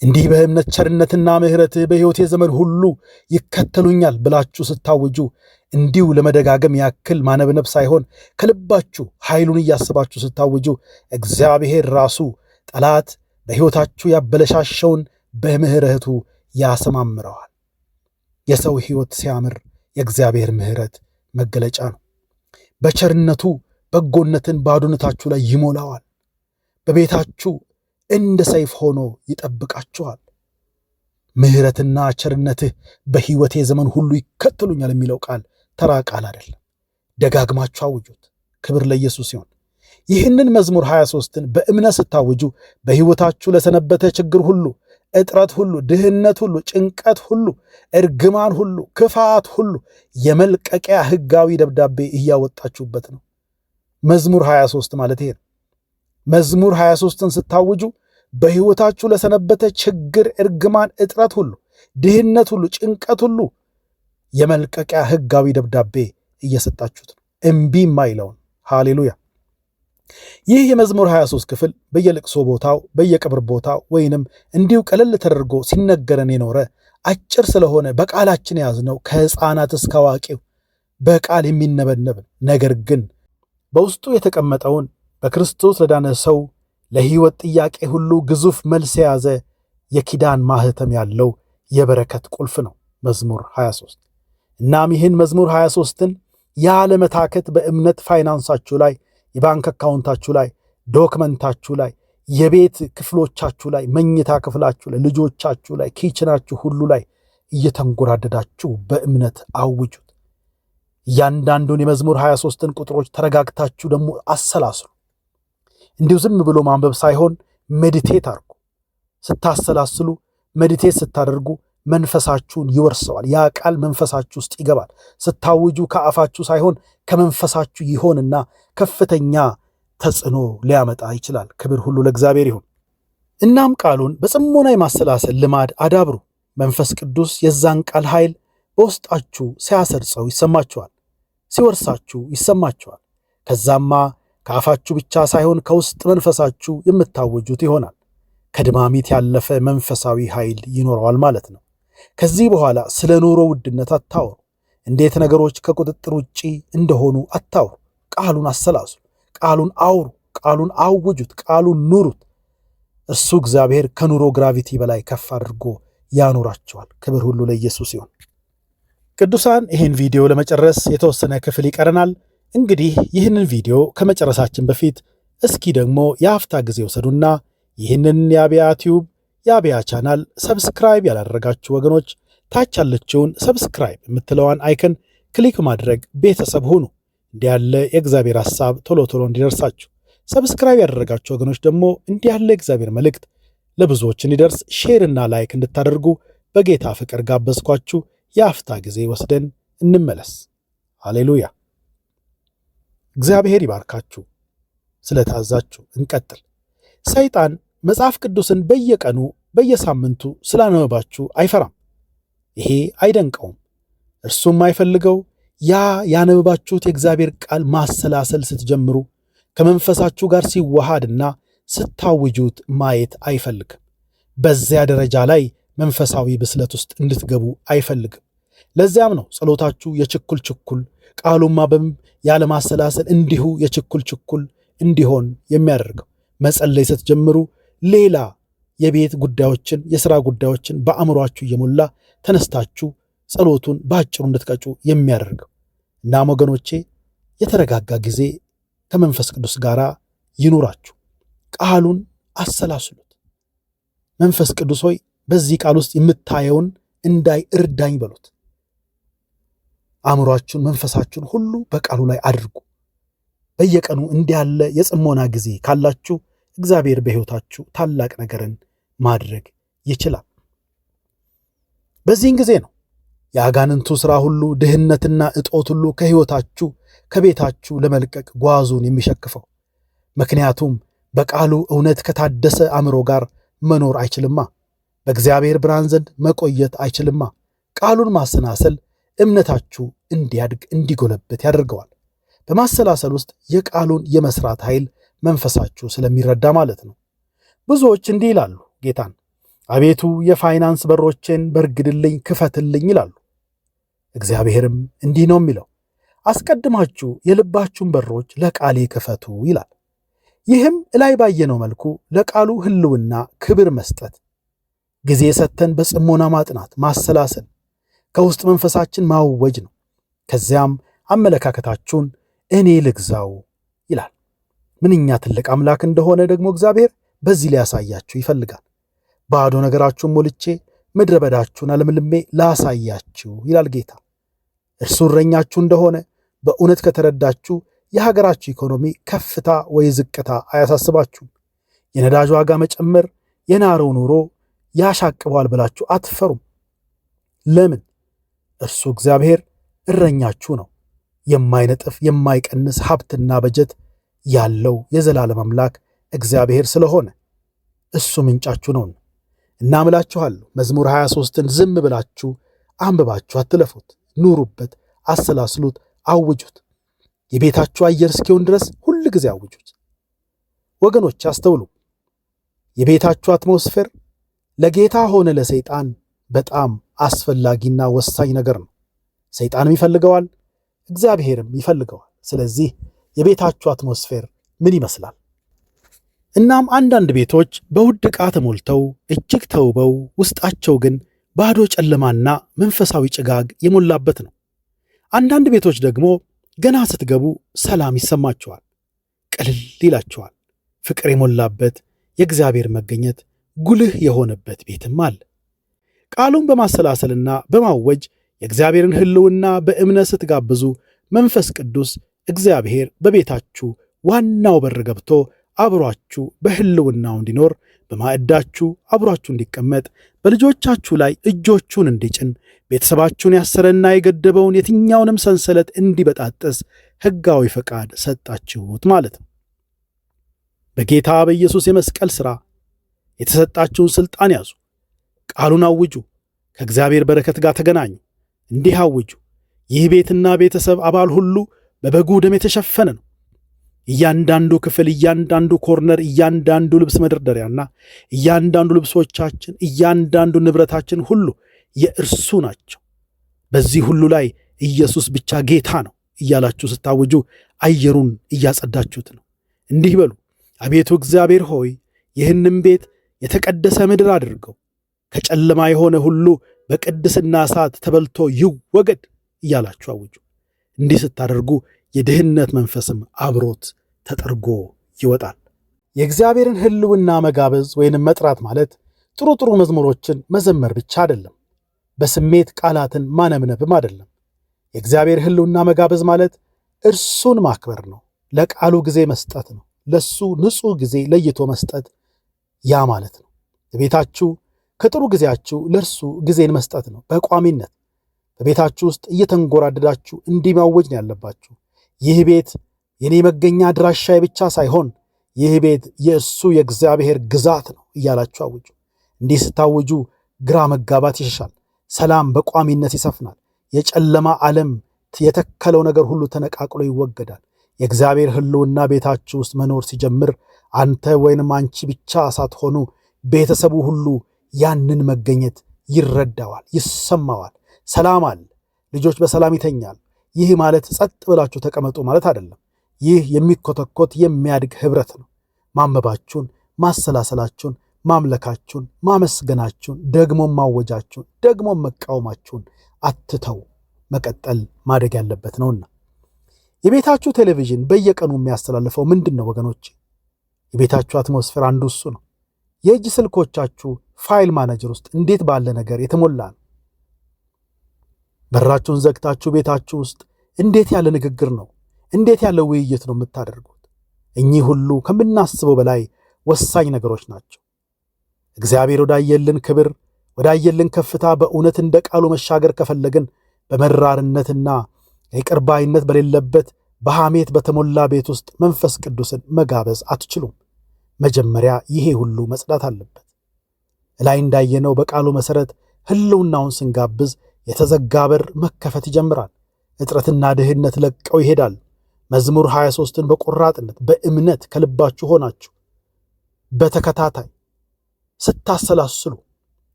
እንዲህ በእምነት ቸርነትና ምሕረትህ በሕይወቴ ዘመን ሁሉ ይከተሉኛል ብላችሁ ስታውጁ እንዲሁ ለመደጋገም ያክል ማነብነብ ሳይሆን ከልባችሁ ኃይሉን እያስባችሁ ስታውጁ እግዚአብሔር ራሱ ጠላት በሕይወታችሁ ያበለሻሸውን በምሕረቱ ያሰማምረዋል። የሰው ሕይወት ሲያምር የእግዚአብሔር ምሕረት መገለጫ ነው። በቸርነቱ በጎነትን ባዶነታችሁ ላይ ይሞላዋል። በቤታችሁ እንደ ሰይፍ ሆኖ ይጠብቃችኋል። ምሕረትና ቸርነትህ በሕይወቴ ዘመን ሁሉ ይከተሉኛል የሚለው ቃል ተራ ቃል አይደለም። ደጋግማችሁ አውጁት። ክብር ለኢየሱስ ይሁን። ይህንን መዝሙር 23ን በእምነት ስታውጁ በሕይወታችሁ ለሰነበተ ችግር ሁሉ፣ እጥረት ሁሉ፣ ድህነት ሁሉ፣ ጭንቀት ሁሉ፣ እርግማን ሁሉ፣ ክፋት ሁሉ የመልቀቂያ ሕጋዊ ደብዳቤ እያወጣችሁበት ነው። መዝሙር 23 ማለት ይሄ ነው። መዝሙር 23ን ስታውጁ በሕይወታችሁ ለሰነበተ ችግር፣ እርግማን፣ እጥረት ሁሉ፣ ድህነት ሁሉ፣ ጭንቀት ሁሉ የመልቀቂያ ሕጋዊ ደብዳቤ እየሰጣችሁት ነው። እምቢ የማይለውን ሃሌሉያ። ይህ የመዝሙር 23 ክፍል በየልቅሶ ቦታው፣ በየቀብር ቦታው ወይንም እንዲሁ ቀለል ተደርጎ ሲነገረን የኖረ አጭር ስለሆነ በቃላችን የያዝነው ከሕፃናት እስከ አዋቂው በቃል የሚነበነብ ነገር ግን በውስጡ የተቀመጠውን በክርስቶስ ለዳነ ሰው ለሕይወት ጥያቄ ሁሉ ግዙፍ መልስ የያዘ የኪዳን ማህተም ያለው የበረከት ቁልፍ ነው መዝሙር 23። እናም ይህን መዝሙር 23ን ያለመታከት በእምነት ፋይናንሳችሁ ላይ፣ የባንክ አካውንታችሁ ላይ፣ ዶክመንታችሁ ላይ፣ የቤት ክፍሎቻችሁ ላይ፣ መኝታ ክፍላችሁ ላይ፣ ልጆቻችሁ ላይ፣ kitchen ኣችሁ ሁሉ ላይ እየተንጎራደዳችሁ በእምነት አውጁት። እያንዳንዱን የመዝሙር 23ን ቁጥሮች ተረጋግታችሁ ደግሞ አሰላስሉ። እንዲሁ ዝም ብሎ ማንበብ ሳይሆን meditate አድርጉ። ስታሰላስሉ፣ meditate ስታደርጉ መንፈሳችሁን ይወርሰዋል። ያ ቃል መንፈሳችሁ ውስጥ ይገባል። ስታውጁ ከአፋችሁ ሳይሆን ከመንፈሳችሁ ይሆንና ከፍተኛ ተጽዕኖ ሊያመጣ ይችላል። ክብር ሁሉ ለእግዚአብሔር ይሁን። እናም ቃሉን በጽሞና የማሰላሰል ልማድ አዳብሩ። መንፈስ ቅዱስ የዛን ቃል ኃይል በውስጣችሁ ሲያሰርጸው ይሰማችኋል፣ ሲወርሳችሁ ይሰማችኋል። ከዛማ ከአፋችሁ ብቻ ሳይሆን ከውስጥ መንፈሳችሁ የምታወጁት ይሆናል። ከድማሚት ያለፈ መንፈሳዊ ኃይል ይኖረዋል ማለት ነው። ከዚህ በኋላ ስለ ኑሮ ውድነት አታውሩ። እንዴት ነገሮች ከቁጥጥር ውጪ እንደሆኑ አታውሩ። ቃሉን አሰላስሉ፣ ቃሉን አውሩ፣ ቃሉን አውጁት፣ ቃሉን ኑሩት። እርሱ እግዚአብሔር ከኑሮ gravity በላይ ከፍ አድርጎ ያኖራቸዋል። ክብር ሁሉ ለኢየሱስ ይሁን። ቅዱሳን፣ ይህን ቪዲዮ ለመጨረስ የተወሰነ ክፍል ይቀረናል። እንግዲህ ይህንን ቪዲዮ ከመጨረሳችን በፊት እስኪ ደግሞ የአፍታ ጊዜ ውሰዱና ይህንን የአብያ ቲዩብ የአብያ ቻናል subscribe ያላደረጋችሁ ወገኖች ታች ያለችውን subscribe የምትለዋን icon click ማድረግ ቤተሰብ ሁኑ። እንዲህ ያለ የእግዚአብሔር ሐሳብ ቶሎ ቶሎ እንዲደርሳችሁ፣ subscribe ያደረጋችሁ ወገኖች ደግሞ እንዲህ ያለ የእግዚአብሔር መልእክት ለብዙዎች እንዲደርስ share ና like እንድታደርጉ በጌታ ፍቅር ጋበዝኳችሁ። የአፍታ ጊዜ ወስደን እንመለስ። ሃሌሉያ! እግዚአብሔር ይባርካችሁ። ስለታዛችሁ እንቀጥል። ሰይጣን መጽሐፍ ቅዱስን በየቀኑ በየሳምንቱ ስላነበባችሁ አይፈራም። ይሄ አይደንቀውም። እርሱም አይፈልገው ያ ያነበባችሁት የእግዚአብሔር ቃል ማሰላሰል ስትጀምሩ ከመንፈሳችሁ ጋር ሲዋሃድና ስታውጁት ማየት አይፈልግም። በዚያ ደረጃ ላይ መንፈሳዊ ብስለት ውስጥ እንድትገቡ አይፈልግም። ለዚያም ነው ጸሎታችሁ የችኩል ችኩል፣ ቃሉን ማንበብም ያለማሰላሰል እንዲሁ የችኩል ችኩል እንዲሆን የሚያደርገው። መጸለይ ስትጀምሩ ሌላ የቤት ጉዳዮችን፣ የሥራ ጉዳዮችን በአእምሯችሁ እየሞላ ተነስታችሁ ጸሎቱን በአጭሩ እንድትቀጩ የሚያደርገው። እናም ወገኖቼ የተረጋጋ ጊዜ ከመንፈስ ቅዱስ ጋር ይኑራችሁ። ቃሉን አሰላስሉት። መንፈስ ቅዱስ ሆይ በዚህ ቃል ውስጥ የምታየውን እንዳይ እርዳኝ በሉት። አእምሯችሁን፣ መንፈሳችሁን ሁሉ በቃሉ ላይ አድርጉ። በየቀኑ እንዲህ ያለ የጽሞና ጊዜ ካላችሁ እግዚአብሔር በሕይወታችሁ ታላቅ ነገርን ማድረግ ይችላል። በዚህን ጊዜ ነው የአጋንንቱ ሥራ ሁሉ፣ ድህነትና እጦት ሁሉ ከሕይወታችሁ ከቤታችሁ ለመልቀቅ ጓዙን የሚሸክፈው። ምክንያቱም በቃሉ እውነት ከታደሰ አእምሮ ጋር መኖር አይችልማ። በእግዚአብሔር ብርሃን ዘንድ መቆየት አይችልማ። ቃሉን ማሰናሰል እምነታችሁ እንዲያድግ እንዲጎለብት ያደርገዋል። በማሰላሰል ውስጥ የቃሉን የመስራት ኃይል መንፈሳችሁ ስለሚረዳ ማለት ነው። ብዙዎች እንዲህ ይላሉ ጌታን፣ አቤቱ የፋይናንስ በሮቼን በርግድልኝ፣ ክፈትልኝ ይላሉ። እግዚአብሔርም እንዲህ ነው የሚለው፣ አስቀድማችሁ የልባችሁን በሮች ለቃሌ ክፈቱ ይላል። ይህም እላይ ባየነው መልኩ ለቃሉ ሕልውና ክብር መስጠት፣ ጊዜ ሰጥተን በጽሞና ማጥናት፣ ማሰላሰል፣ ከውስጥ መንፈሳችን ማወጅ ነው። ከዚያም አመለካከታችሁን እኔ ልግዛው ይላል። ምንኛ ትልቅ አምላክ እንደሆነ ደግሞ እግዚአብሔር በዚህ ሊያሳያችሁ ይፈልጋል። ባዶ ነገራችሁን ሞልቼ ምድረ በዳችሁን አለምልሜ ላሳያችሁ ይላል ጌታ። እርሱ እረኛችሁ እንደሆነ በእውነት ከተረዳችሁ የሀገራችሁ ኢኮኖሚ ከፍታ ወይ ዝቅታ አያሳስባችሁም። የነዳጅ ዋጋ መጨመር፣ የናረው ኑሮ ያሻቅበዋል ብላችሁ አትፈሩም። ለምን? እርሱ እግዚአብሔር እረኛችሁ ነው። የማይነጥፍ የማይቀንስ ሀብትና በጀት ያለው የዘላለም አምላክ እግዚአብሔር ስለሆነ እሱ ምንጫችሁ ነውና። እናም እላችኋለሁ መዝሙር 23ን ዝም ብላችሁ አንብባችሁ አትለፉት። ኑሩበት፣ አሰላስሉት፣ አውጁት። የቤታችሁ አየር እስኪሆን ድረስ ሁል ጊዜ አውጁት። ወገኖች አስተውሉ። የቤታችሁ atmosphere ለጌታ ሆነ ለሰይጣን በጣም አስፈላጊና ወሳኝ ነገር ነው። ሰይጣንም ይፈልገዋል፣ እግዚአብሔርም ይፈልገዋል። ስለዚህ የቤታችሁ atmosphere ምን ይመስላል? እናም አንዳንድ ቤቶች በውድ ዕቃ ተሞልተው እጅግ ተውበው ውስጣቸው ግን ባዶ ጨለማና መንፈሳዊ ጭጋግ የሞላበት ነው። አንዳንድ ቤቶች ደግሞ ገና ስትገቡ ሰላም ይሰማችኋል፣ ቅልል ይላችኋል። ፍቅር የሞላበት የእግዚአብሔር መገኘት ጉልህ የሆነበት ቤትም አለ። ቃሉን በማሰላሰልና በማወጅ የእግዚአብሔርን ሕልውና በእምነት ስትጋብዙ መንፈስ ቅዱስ እግዚአብሔር በቤታችሁ ዋናው በር ገብቶ አብሯችሁ በሕልውናው እንዲኖር፣ በማዕዳችሁ አብሯችሁ እንዲቀመጥ፣ በልጆቻችሁ ላይ እጆቹን እንዲጭን፣ ቤተሰባችሁን ያሰረና የገደበውን የትኛውንም ሰንሰለት እንዲበጣጥስ ሕጋዊ ፈቃድ ሰጣችሁት ማለት ነው። በጌታ በኢየሱስ የመስቀል ሥራ የተሰጣችሁን ሥልጣን ያዙ። ቃሉን አውጁ። ከእግዚአብሔር በረከት ጋር ተገናኙ። እንዲህ አውጁ፦ ይህ ቤትና ቤተሰብ አባል ሁሉ በበጉ ደም የተሸፈነ ነው። እያንዳንዱ ክፍል፣ እያንዳንዱ corner፣ እያንዳንዱ ልብስ መደርደሪያና እያንዳንዱ ልብሶቻችን፣ እያንዳንዱ ንብረታችን ሁሉ የእርሱ ናቸው። በዚህ ሁሉ ላይ ኢየሱስ ብቻ ጌታ ነው እያላችሁ ስታውጁ አየሩን እያጸዳችሁት ነው። እንዲህ በሉ፦ አቤቱ እግዚአብሔር ሆይ፣ ይህንም ቤት የተቀደሰ ምድር አድርገው፣ ከጨለማ የሆነ ሁሉ በቅድስና እሳት ተበልቶ ይወገድ እያላችሁ አውጁ። እንዲህ ስታደርጉ የድህነት መንፈስም አብሮት ተጠርጎ ይወጣል። የእግዚአብሔርን ሕልውና መጋበዝ ወይንም መጥራት ማለት ጥሩ ጥሩ መዝሙሮችን መዘመር ብቻ አይደለም። በስሜት ቃላትን ማነብነብም አይደለም። የእግዚአብሔር ሕልውና መጋበዝ ማለት እርሱን ማክበር ነው። ለቃሉ ጊዜ መስጠት ነው። ለሱ ንጹሕ ጊዜ ለይቶ መስጠት ያ ማለት ነው። በቤታችሁ ከጥሩ ጊዜያችሁ ለእርሱ ጊዜን መስጠት ነው። በቋሚነት በቤታችሁ ውስጥ እየተንጎራደዳችሁ እንዲህ ማወጅ ነው ያለባችሁ። ይህ ቤት የኔ መገኛ አድራሻዬ ብቻ ሳይሆን ይህ ቤት የእሱ የእግዚአብሔር ግዛት ነው እያላችሁ አውጁ። እንዲህ ስታውጁ ግራ መጋባት ይሸሻል። ሰላም በቋሚነት ይሰፍናል። የጨለማ ዓለም የተከለው ነገር ሁሉ ተነቃቅሎ ይወገዳል። የእግዚአብሔር ሕልውና ቤታችሁ ውስጥ መኖር ሲጀምር አንተ ወይንም አንቺ ብቻ ሳትሆኑ ቤተሰቡ ሁሉ ያንን መገኘት ይረዳዋል፣ ይሰማዋል። ሰላም አለ። ልጆች በሰላም ይተኛል። ይህ ማለት ጸጥ ብላችሁ ተቀመጡ ማለት አይደለም። ይህ የሚኮተኮት የሚያድግ ኅብረት ነው። ማንበባችሁን፣ ማሰላሰላችሁን፣ ማምለካችሁን፣ ማመስገናችሁን፣ ደግሞ ማወጃችሁን፣ ደግሞ መቃወማችሁን አትተው። መቀጠል ማደግ ያለበት ነውና። የቤታችሁ ቴሌቪዥን በየቀኑ የሚያስተላልፈው ምንድን ነው ወገኖች? የቤታችሁ atmosphere አንዱ እሱ ነው። የእጅ ስልኮቻችሁ file manager ውስጥ እንዴት ባለ ነገር የተሞላ ነው? በራችሁን ዘግታችሁ ቤታችሁ ውስጥ እንዴት ያለ ንግግር ነው? እንዴት ያለ ውይይት ነው የምታደርጉት? እኚህ ሁሉ ከምናስበው በላይ ወሳኝ ነገሮች ናቸው። እግዚአብሔር ወዳየልን ክብር፣ ወዳየልን ከፍታ በእውነት እንደ ቃሉ መሻገር ከፈለግን በመራርነትና ይቅር ባይነት በሌለበት በሐሜት በተሞላ ቤት ውስጥ መንፈስ ቅዱስን መጋበዝ አትችሉም። መጀመሪያ ይሄ ሁሉ መጽዳት አለበት። እላይ እንዳየነው በቃሉ መሠረት ሕልውናውን ስንጋብዝ የተዘጋ በር መከፈት ይጀምራል። እጥረትና ድህነት ለቀው ይሄዳል። መዝሙር 23ን በቆራጥነት በእምነት ከልባችሁ ሆናችሁ በተከታታይ ስታሰላስሉ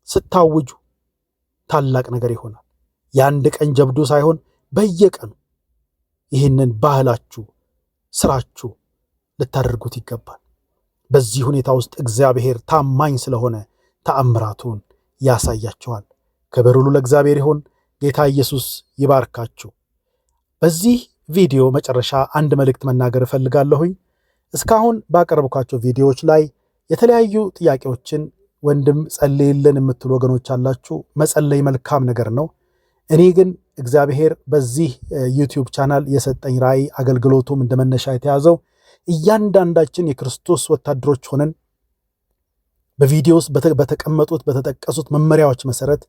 ስታውጁ ታላቅ ነገር ይሆናል። የአንድ ቀን ጀብዱ ሳይሆን በየቀኑ ይህንን ባህላችሁ፣ ስራችሁ ልታደርጉት ይገባል። በዚህ ሁኔታ ውስጥ እግዚአብሔር ታማኝ ስለሆነ ተአምራቱን ያሳያችኋል። ክብር ሁሉ ለእግዚአብሔር ይሁን። ጌታ ኢየሱስ ይባርካችሁ። በዚህ ቪዲዮ መጨረሻ አንድ መልእክት መናገር እፈልጋለሁኝ። እስካሁን ባቀረብኳቸው ቪዲዮዎች ላይ የተለያዩ ጥያቄዎችን ወንድም ጸልይልን የምትሉ ወገኖች አላችሁ። መጸለይ መልካም ነገር ነው። እኔ ግን እግዚአብሔር በዚህ YouTube channel የሰጠኝ ራእይ አገልግሎቱም እንደ መነሻ የተያዘው እያንዳንዳችን የክርስቶስ ወታደሮች ሆነን በቪዲዮ ውስጥ በተቀመጡት በተጠቀሱት መመሪያዎች መሰረት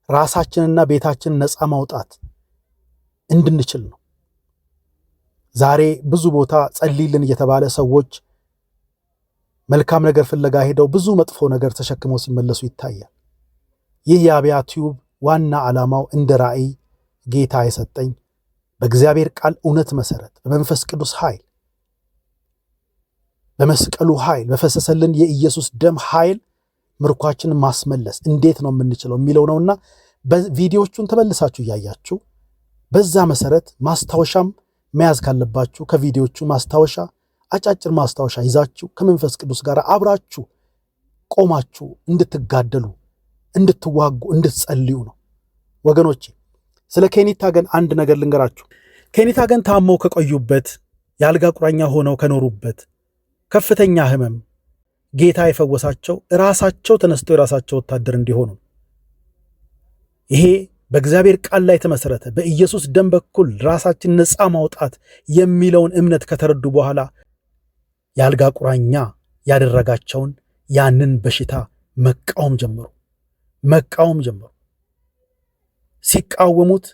ራሳችንና ቤታችንን ነፃ ማውጣት እንድንችል ነው። ዛሬ ብዙ ቦታ ጸልይልን እየተባለ ሰዎች መልካም ነገር ፍለጋ ሄደው ብዙ መጥፎ ነገር ተሸክመው ሲመለሱ ይታያል። ይህ የአብያ ቲዩብ ዋና ዓላማው እንደ ራእይ ጌታ የሰጠኝ በእግዚአብሔር ቃል እውነት መሰረት በመንፈስ ቅዱስ ኃይል በመስቀሉ ኃይል፣ በፈሰሰልን የኢየሱስ ደም ኃይል ምርኳችንን ማስመለስ እንዴት ነው የምንችለው የሚለው ነውና ቪዲዮቹን ተመልሳችሁ እያያችሁ በዛ መሰረት ማስታወሻም መያዝ ካለባችሁ ከቪዲዮቹ ማስታወሻ፣ አጫጭር ማስታወሻ ይዛችሁ ከመንፈስ ቅዱስ ጋር አብራችሁ ቆማችሁ እንድትጋደሉ፣ እንድትዋጉ፣ እንድትጸልዩ ነው። ወገኖቼ፣ ስለ ኬኔት ሄገን አንድ ነገር ልንገራችሁ። ኬኔት ሄገን ታመው ከቆዩበት፣ የአልጋ ቁራኛ ሆነው ከኖሩበት ከፍተኛ ህመም ጌታ የፈወሳቸው ራሳቸው ተነስተው የራሳቸው ወታደር እንዲሆኑ፣ ይሄ በእግዚአብሔር ቃል ላይ የተመሰረተ በኢየሱስ ደም በኩል ራሳችን ነፃ ማውጣት የሚለውን እምነት ከተረዱ በኋላ የአልጋ ቁራኛ ያደረጋቸውን ያንን በሽታ መቃወም ጀመሩ። መቃወም ጀመሩ። ሲቃወሙት፣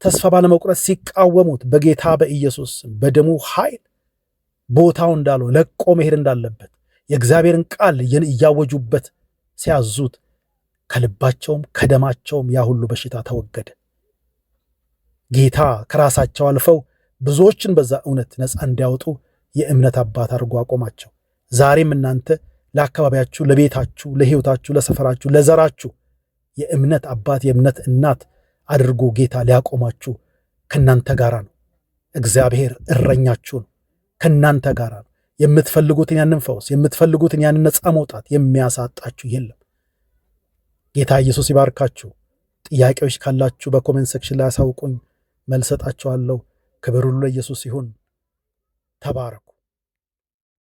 ተስፋ ባለመቁረጥ ሲቃወሙት፣ በጌታ በኢየሱስ በደሙ ኃይል ቦታው እንዳለው ለቆ መሄድ እንዳለበት የእግዚአብሔርን ቃል እያወጁበት ሲያዙት ከልባቸውም ከደማቸውም ያ ሁሉ በሽታ ተወገደ። ጌታ ከራሳቸው አልፈው ብዙዎችን በዛ እውነት ነፃ እንዲያወጡ የእምነት አባት አድርጎ አቆማቸው። ዛሬም እናንተ ለአካባቢያችሁ፣ ለቤታችሁ፣ ለሕይወታችሁ፣ ለሰፈራችሁ፣ ለዘራችሁ የእምነት አባት፣ የእምነት እናት አድርጎ ጌታ ሊያቆማችሁ ከእናንተ ጋራ ነው። እግዚአብሔር እረኛችሁ ነው፣ ከእናንተ ጋራ ነው። የምትፈልጉትን ያንን ፈውስ፣ የምትፈልጉትን ያንን ነፃ መውጣት የሚያሳጣችሁ የለም። ጌታ ኢየሱስ ይባርካችሁ። ጥያቄዎች ካላችሁ በ comment section ላይ አሳውቁኝ፣ መልስ እሰጣችኋለሁ። ክብር ሁሉ ለኢየሱስ ይሁን። ተባረኩ።